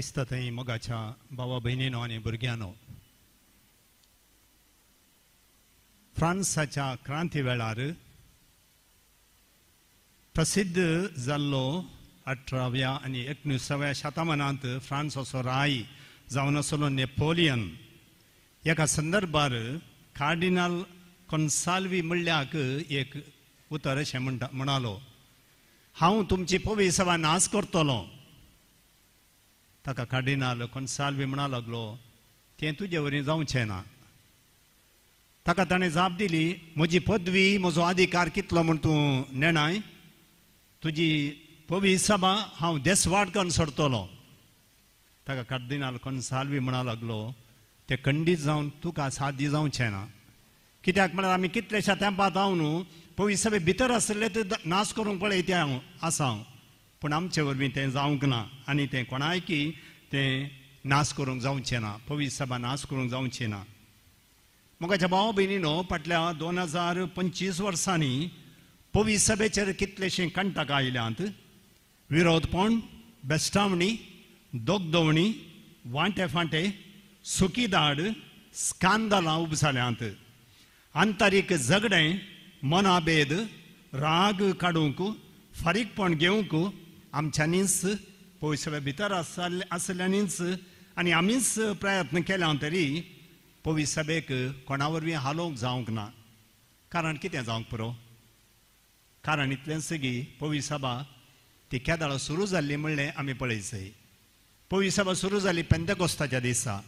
क्रिस्त थंय मोगाच्या भावा भयणीनो आनी भुरग्यांनो, फ्रांसाच्या क्रांती वेळार प्रसिद्ध जाल्लो 18व्या आनी 19व्या शतमानांत फ्रांस असो राय जावन आसलो नेपोलियन एका संदर्भार कार्डिनल कोन्साल्वी म्हणल्याक एक उतर अशें म्हणटा म्हणालो, हांव तुमची पवी सभा नाश करतलो. ताका कार्डिनाल कोन्साल्वी म्हणा लागलो, तें तुजे वरवीं जावचें ना. ताका ताणें जाप दिली, म्हजी पदवी म्हजो अधिकार कितलो म्हूण तूं नेणाय, तुजी पवी सभा हांव देसवाड करून सोडटलो. ताका कार्दिनाल कोन्साल्वी म्हणा लागलो, तें खंडीत जावन तुका साध्य जावचें ना. कित्याक म्हळ्यार आमी कितलेश्या तेंपार जावन पवी सभे भितर आशिल्ले ते नाश करूंक पळयता हांव आसा हांव, पूण आमचे वरवीं तें जावंक ना आनी तें कोणायकी तें नाश करूंक जावचें ना, पवी सभा नाश करूंक जावची ना. मोगाच्या भाव भयणीनो, फाटल्या 2025 वर्सांनी पवी सभेचेर कितलेशीं कंटकां आयल्यांत. विरोधपण, बेस्टावणी, दोगदोवणी, वांटे फांटे, सुकीदाड, स्कांदलां उब जाल्यांत. आंतरीक झगडें, मनाभेद, राग काडूंक, फारीकपण घेवंक आमच्यांनीच पवी सभे भितर आसल्यांनीच आनी आमीच प्रयत्न केल्या तरी पवी सभेक कोणा वरवीं हालोवंक जावंक ना. कारण कितें जावंक पुरो? कारण इतलेंच की पवी सभा ती केदाळा सुरू जाल्ली म्हणलें आमी पळयचय. पवी सभा सुरू जाली पेंतेकोस्ताच्या दिसा,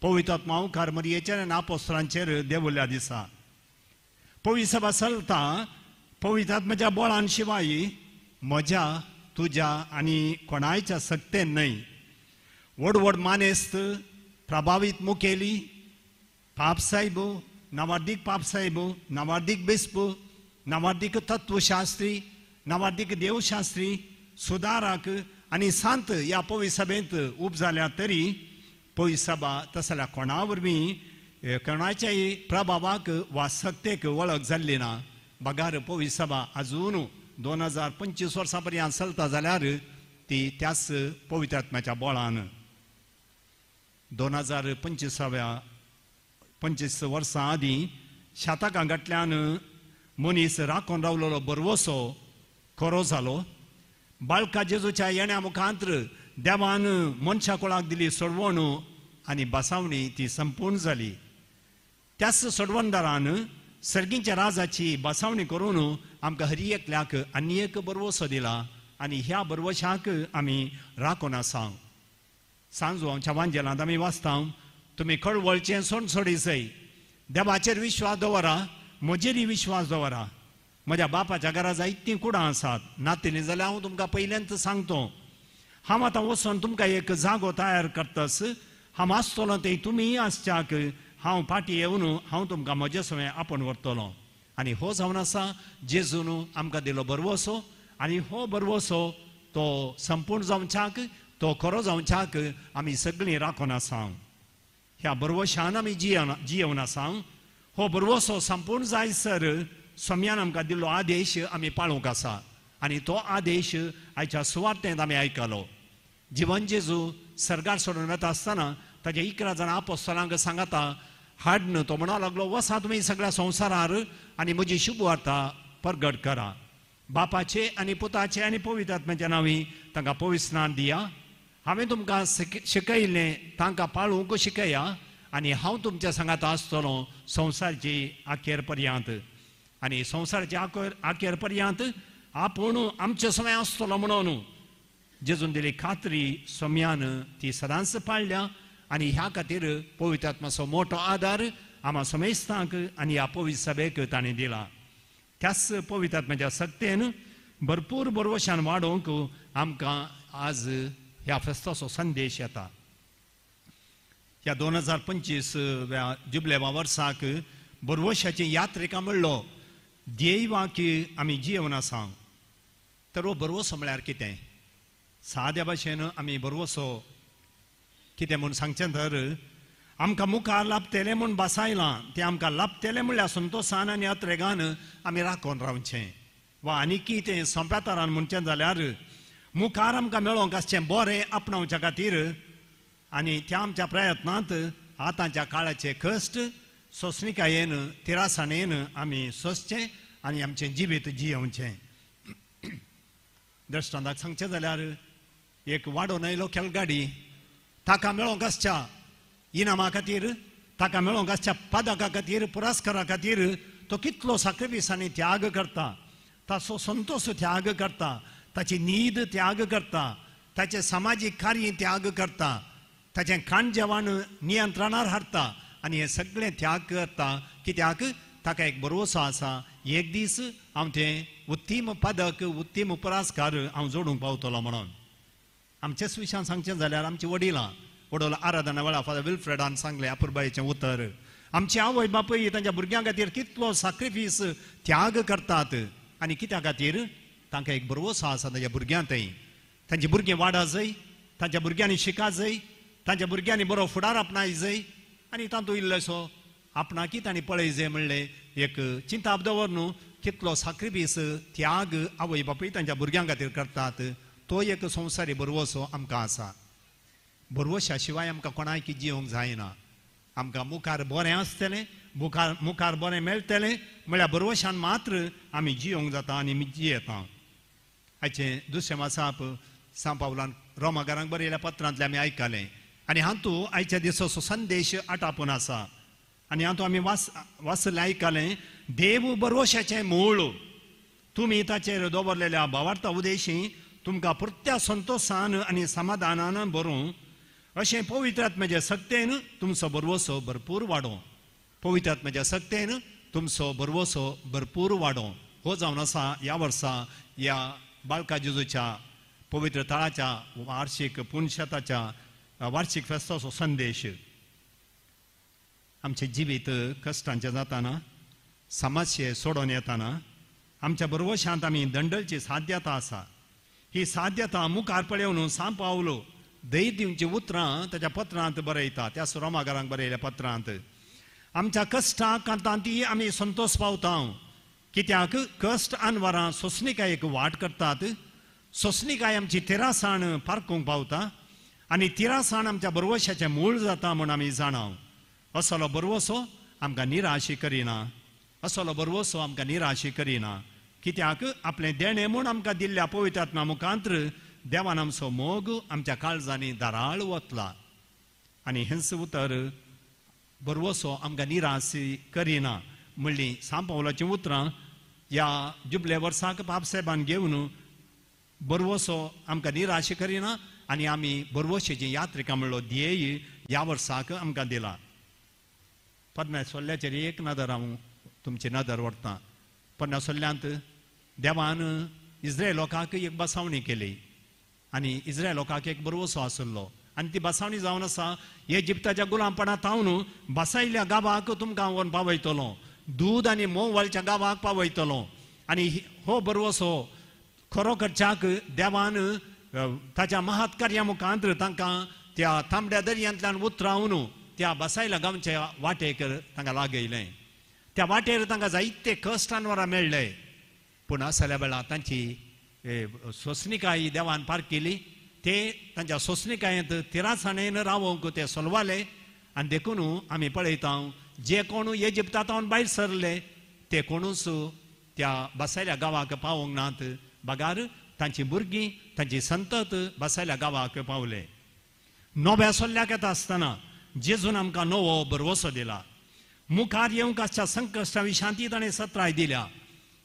पवित्र आत्मा मरियेचेर आनी आपोस्त्रांचेर देवल्या दिसा. पवी सभा चलता पवित्र आत्म्याच्या बळान शिवाय म्हज्या तुज्या आनी कोणायच्या सक्तेन न्हय. व्हड व्हड मानेस्त, प्रभावीत मुखेली, पापसाहेब, नावार्दीक पापसाहेब, नावार्दीक बिस्प, नावार्दीक तत्वशास्त्री, नावार्दीक देवशास्त्री, सुदारक आनी सांत ह्या पवी सभेंत उब जाल्या तरी पवी सभा तसल्या कोणा वरवीं कोणाच्याय प्रभावाक वा सक्तेक वळख जाल्ली ना. बगार पवी सभा आजून 2025 वर्सां पर्यंत चलता जाल्यार ती त्याच पवित्र आत्म्याच्या बळान. 2025 वर्सां आदीं शाताकां गांठल्यान मनीस राखून रावलेलो बरवसो खरो जालो. बाळका जेजूच्या येण्या मुखांत्र देवान मनशा कुळाक दिली सोडवण आनी बसावणी ती संपूर्ण जाली. त्याच सोडवणदारान सर्गींच्या राजाची बसावणी करून आमकां हर एकल्याक आनी एक बरवसो दिला आनी ह्या बरवशाक आमी राखून आसा. सांजू आमच्या वांजेलांत आमी वाचता, तुमी कळवळचें सोणसोडीचय, देवाचेर विश्वास दवरा, म्हजेरय विश्वास दवरा. म्हज्या बापाच्या घरा जायतीं कुडां आसात, नातिल्लीं जाल्यार हांव तुमकां पयल्यांत सांगतो. हांव आतां वचून तुमकां एक जागो तयार करतस, हांव आसतलो थंय तुमीय आसच्याक हांव फाटीं येवन हांव तुमकां म्हजे सवें आपोवन व्हरतलो. आनी हो जावन आसा जेजून आमकां दिलो बरवसो आनी हो बरवसो तो संपूर्ण जावच्याक, तो खरो जावच्याक आमी सगळीं राखून आसा. ह्या बरवशान आमी जियेवन आसा. हो बरवसो संपूर्ण जायसर स्वाम्यान आमकां दिल्लो आदेश आमी पाळूंक आसा आनी तो आदेश आयच्या सुवार्तेंत आमी आयकलो. जिवन जेजू सर्गार सोडून वता आसतना ताच्या 11 जाणां आपोस्तलांक सांगता हाडन तो म्हणा लागलो, वसा तुमी सगळ्या संवसारार आनी म्हजी शुभवार्ता परगट करा. बापाचे आनी पुताचे आनी पवित्र आत्म्याच्या नांवी तांकां पवित्र स्नान दिया. हांवें तुमकां शिकयल्लें तांकां पाळूंक शिकया आनी हांव तुमच्या सांगाता आसतलो संवसारची आखेर पर्यंत. आनी संवसाराचे आखेर पर्यंत आपूण आमचे समय आसतलो म्हणून जेजून दिली खात्री सोम्यान ती सदांच पाळल्या आनी ह्या खातीर पवित्र आत्माचो मोटो आदार आमा समेस्तांक आनी ह्या पवित्र सभेक ताणें दिला. त्याच पवित्र आत्म्याच्या सक्तेन भरपूर बरवशान वाडोवंक आमकां आज ह्या फेस्ताचो संदेश येता. ह्या 2025 जुबलेवा वर्साक बरवशाची यात्रिका म्हणलो ध्येयवाक्य आमी जियेवन आसा. तर हो बरवसो म्हळ्यार कितें? साद्या भाशेन आमी बरवसो कितें म्हूण सांगचें तर आमकां मुखार लाभतलें म्हूण बसायलां तें आमकां लाभतलें म्हणल्यार संतोसान आनी अत्रेगान आमी राखून रावचें. वा आनी कितें सोंप्या तरान म्हणचें जाल्यार मुखार आमकां मेळोंक आसचें बरें आपणावच्या खातीर आनी त्या आमच्या प्रयत्नांत आतांच्या काळाचे कश्ट सोंसणिकायेन तिरासाणेन आमी सोंसचें आनी आमचें जिवीत जियोवचें. दृश्टांताक सांगचें जाल्यार एक वाडोवन आयलो खेळगाडी, ताका मेळोंक आसच्या इनामा खातीर, ताका मेळोंक आसच्या पदका खातीर, पुरस्कारा खातीर तो कितलो साक्रिफीस आनी त्याग करता, ताचो संतोश त्याग करता, ताची न्हीद त्याग करता, ताचें समाजीक कार्य त्याग करता, ताचें खाण जेवण नियंत्रणार हाडटा आनी हें सगळें त्याग करता. कित्याक? ताका एक भरवसो आसा, एक दीस हांव तें उत्तीम पदक, उत्तीम पुरस्कार हांव जोडूंक पावतलो म्हणून. आमचेच विशयान सांगचें जाल्यार आमची वडिलां, वडोल आराधना वेळार फादर विल्फ्रेडान सांगलें अपुरबायेचें उतर, आमची आवय बापूय तांच्या भुरग्यां खातीर कितलो साक्रिफीस त्याग करतात आनी कित्या खातीर? तांकां एक भरवसो आसा तांच्या भुरग्यां थंय, तांची भुरगीं वाडा जाय, तांच्या भुरग्यांनी शिका जाय, तांच्या भुरग्यांनी बरो फुडार आपणाय जाय आनी तातूंत इल्लोसो आपणाकी तांणी पळय जाय म्हणलें एक चिंताप दवर न्हू कितलो साक्रिफीस त्याग आवय बापूय तांच्या भुरग्यां खातीर करतात. तो एक संवसारी भरवसो आमकां आसा. भरवशा शिवाय आमकां कोणायकी जिवंक जायना. आमकां मुखार बरें आसतलें, मुखार मुखार बरें मेळटलें म्हळ्यार भरवशान मात्र आमी जिवंक जाता आनी आमी जियेता. आयचें दुसरें वासाप सांव पावलान रोमागारांक बरयल्या पत्रांतलें आमी आयकलें आनी हातूंत आयच्या दिसाचो संदेश आटापून आसा. आनी हातूंत आमी वाचलें आयकलें, देव भरवशाचें मूळ, तुमी ताचेर दवरलेल्या भावार्था उदेशी तुमकां पुरत्या संतोशान आनी समाधानान भरूं अशें पवित्र आत्म्याच्या सक्तेन तुमचो भरवसो भरपूर वाडों. पवित्र आत्म्याच्या सक्तेन तुमचो भरवसो भरपूर वाडों. हो जावन आसा ह्या वर्सा ह्या बाळका जेजूच्या पवित्र थळाच्या वार्षीक पुनशताच्या वार्षीक फेस्ताचो संदेश. आमचें जिवीत कश्टांचें जाताना, समस्ये सोडोवन येताना आमच्या भरवशांत आमी दंडलची साध्यता आसा. ही साध्यता मुखार पळोवन सांव पावलो धैर्य दिवची उतरां ताच्या पत्रांत बरयता, त्या रोमागारांक बरयल्या पत्रांत. आमच्या कश्टाक ती आमी संतोश पावता. कित्याक? कश्ट अनवरां सोंसणिकायेक वाट करतात, सोंसणिकाय आमची तिरासाण पारकूंक पावता आनी तिरासाण आमच्या भरवशाचें मूळ जाता म्हूण आमी जाणाव. असलो भरवसो आमकां निराशी करिना, असलो भरवसो आमकां निराशी करिना. कित्याक? आपलें देणें म्हूण आमकां दिल्ल्या पवित्र आत्म्या मुखांत्र देवान आमचो मोग आमच्या काळजांनी दाराळ वतला आनी हेंच उतर भरवसो आमकां निराशी करिना म्हणली सांव पावलाचीं उतरां ह्या जुबले वर्साक बापसाहेबान घेवन भरवसो आमकां निराशी करिना आनी आमी भरवशेची यात्रिका म्हणलो ध्येय ह्या वर्साक आमकां दिला. पन्नास सोल्ल्याचेर एक नदर हांव तुमची नदर व्हरतां. 50 सोल्ल्यांत देवान इस्रायल लोकांक एक बसावणी केली आनी इस्रायल लोकांक एक भरवसो आशिल्लो आनी ती बसावणी जावन आसा इजिप्ताच्या गुलामपणा तावन बसायल्ल्या गांवाक तुमकां व्हरून पावयतलो, दूद आनी म्होंव वालच्या गांवाक पावयतलो. आनी हो भरवसो खरो करच्याक देवान ताच्या महत्कार्या मुखांत तांकां त्या तांबड्या दर्यांतल्यान उतरावन त्या बसायल्या गांवच्या वाटेक तांकां लागयलें. त्या वाटेर तांकां जायते कश्ट अनवरां मेळ्ळे, पूण असल्या वेळार तांची सोंसणिकाय देवान पार केली. ते तांच्या सोंसणिकायेंत तिरासाणेन रावोंक ते सोलवाले आनी देखून आमी पळयता जे कोण इजिप्तांत भायर सरले ते कोणूच त्या बसायल्या गांवाक पावोंक नात, बगार तांची भुरगीं तांची संतत बसायल्या गांवाक पावले. नव्या सोल्ल्याक येता आसतना जेजून आमकां नवो भरवसो दिला. मुखार येवंक आसच्या संकश्टा विशांती ताणें सत्राय दिल्या.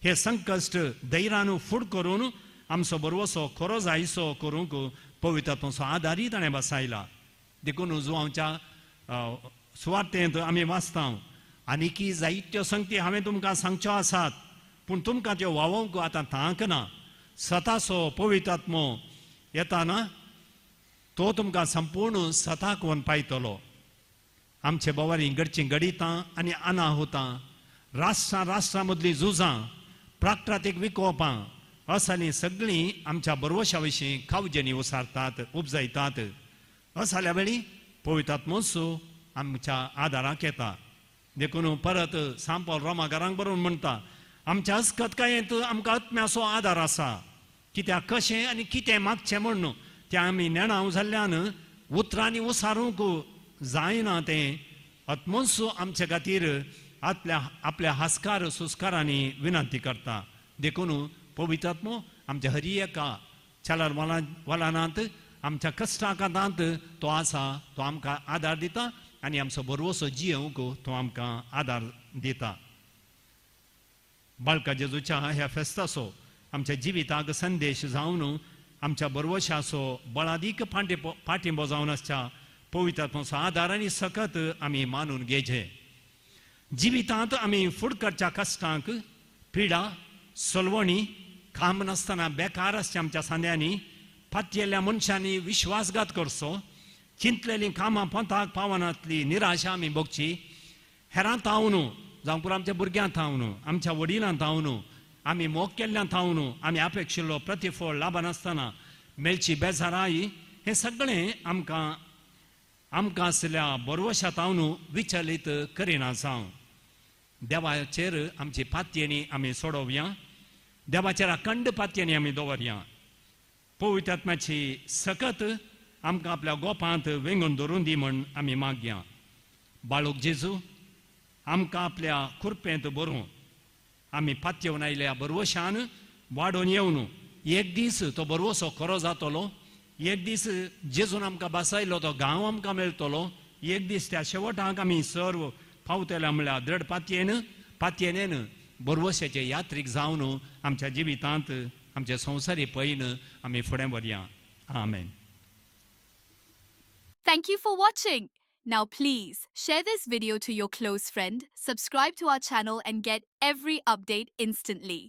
हे संकश्ट धैर्यान फूड करून आमचो भरवसो खरो जायसो करूंक पवित्र आत्म्याचो आदारूय ताणें बसायला. देखून जुवांच्या सुवार्तेंत आमी वाचता, आनीकी जायत्यो संगती हांवें तुमकां सांगच्यो आसात पूण तुमकां त्यो वावोवंक आतां तांक ना. सताचो पवित्र आत्मो येताना तो तुमकां संपूर्ण सताक व्हरून पायतलो. आमचे बोवारी घडचीं घडितां आनी अनाहुतां, राष्ट्रां राष्ट्रां मदलीं झुजां, प्राकृतीक विकोपां असलीं सगळीं आमच्या भरवशा विशीं खावजेनी उसारतात, उपजायतात. असल्या वेळी पवित्र आत्मोसो आमच्या आदाराक येता. देखून परत सांव पावल रोमागारांक बरोवन म्हणटा, आमच्या अस्कतकायेंत आमकां आत्म्याचो आदार आसा. कित्याक कशें आनी कितें मागचें म्हूण तें आमी नेणाव जाल्ल्यान उतरांनी उसारूंक जायना तें आत्मोन्सो आमचे खातीर आपल्या आपल्या हास्कार सुस्कारांनी विनंती करता. देखून पवित्र आत्मो आमच्या हरी एका चलर वलानांत आमच्या कश्टाकांत तो आसा, तो आमकां आदार दिता आनी आमचो बरवसो जियोवंक तो आमकां आदार दिता. बाळका जेजूच्या ह्या फेस्ताचो आमच्या जिविताक संदेश जावन आमच्या बरवशाचो बळादीक पाठिंबो जावन आसच्या पवित्र आत्म्याचो आदार आनी सकत आमी मानून घेवचे. जिवितांत आमी फुडकरच्या कश्टांक, पिडा, सलवणी, काम नासतना बेकार आसच्या आमच्या सांद्यांनी पातयेल्ल्या मनशांनी विश्वासघात करचो, चिंतलेलीं कामां पंथाक पावनातली निराशा आमी भोगची, हेरां थावन जावं पुरो आमच्या भुरग्यां थावन, आमच्या वडिलां थावन, आमी मोग केल्ल्यां थावन आमी अपेक्षिल्लो प्रतिफळ लाबनासतना मेळची बेजाराय, हें सगळें आमकां आमकां आसल्या बरवशा थावन विचलीत करिना जावं. देवाचेर आमची पातयेणी आमी सोडोवया, देवाचेर अखंड पातयेणी आमी दवरया. पवित्र आत्म्याची सकत आमकां आपल्या गोपांत वेंगून धरून दी म्हण आमी मागया. बाळूक जेजू आमकां आपल्या कुरपेंत बरोवं, आमी पातयेवन आयल्या बरवशान वाडोवन येवन एक दीस तो बरवसो खरो जातलो, एक दीस जेजून आमकां बसायलो तो गांव आमकां मेळटलो, एक दीस त्या शेवटाक आमी सर्व पावतले म्हणल्यार दृढ पातयेन बरवशाचे यात्रीक जावन आमच्या जिवितांत आमच्या संवसारी पयन आमी फुडें व्हरया. आमेन. Thank you for watching. Now please share this video to your close friend, subscribe to our channel and get every update instantly.